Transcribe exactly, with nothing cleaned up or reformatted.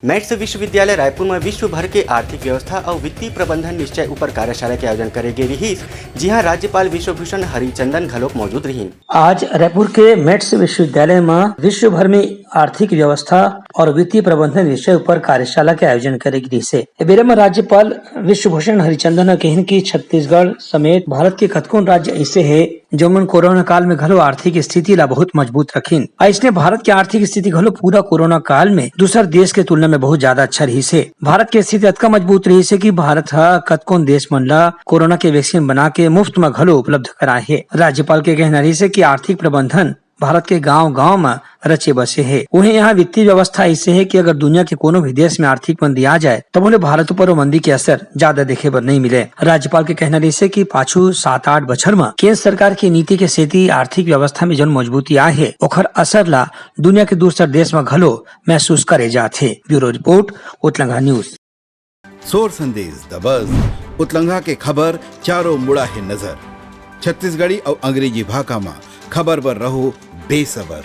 Mats विश्वविद्यालय रायपुर में विश्व भर के आर्थिक व्यवस्था अउ वित्तीय प्रबंधन निश्चय ऊपर कार्यशाला के आयोजन करे गे रिहिस, जिहां राज्यपाल विश्वभूषण हरिचंदन घलोक मौजूद रिहिन। आज रायपुर के मैट्स विश्वविद्यालय में विश्व भर में आर्थिक व्यवस्था और वित्तीय प्रबंधन विषय ऊपर कार्यशाला के आयोजन करे गे रिहिस हे। ए बेरा में राज्यपाल विश्वभूषण हरिचंदन ह कहिन कि छत्तीसगढ़ समेत भारत के कतकोन राज्य ऐसे हे, जो मन कोरोना काल में घलो आर्थिक स्थिति ला बहुत मजबूत रखिन। अइसने भारत के आर्थिक स्थिति घलो पूरा कोरोना काल में दूसर देश के तुलना में बहुत ज्यादा अच्छा रहिस हे। भारत के स्थिति अतका मजबूत रहिस हे कि भारत ह कतकोन देश मन ला कोरोना के वैक्सीन बना के मुफ्त में घलो उपलब्ध कराए हे। राज्यपाल के कहना रहिस हे कि आर्थिक प्रबंधन भारत के गांव-गांव म रचे बसे हे। उहें, यहाँ वित्तीय व्यवस्था ऐसे हे कि अगर दुनिया के कोनो भी देश में आर्थिक मंदी आ जाए, तब ओले भारत ऊपर वो मंदी के असर ज्यादा देखे बर नहीं मिले। राज्यपाल के कहना रहिस हे कि पाछू सात आठ बछर म केंद्र सरकार के नीति के सेती आर्थिक व्यवस्था में जौन मजबूती आए हे, ओखर असर ला दुनिया के दूसर देश म घलो महसूस करे जात हे। Bureau report, Utlangha news. सोर संदेश दबस, उतलंगा के खबर चारों मुड़ा हे नजर। छत्तीसगढ़ी अउ अंग्रेजी भाखा म खबर बर रहो बेसबर।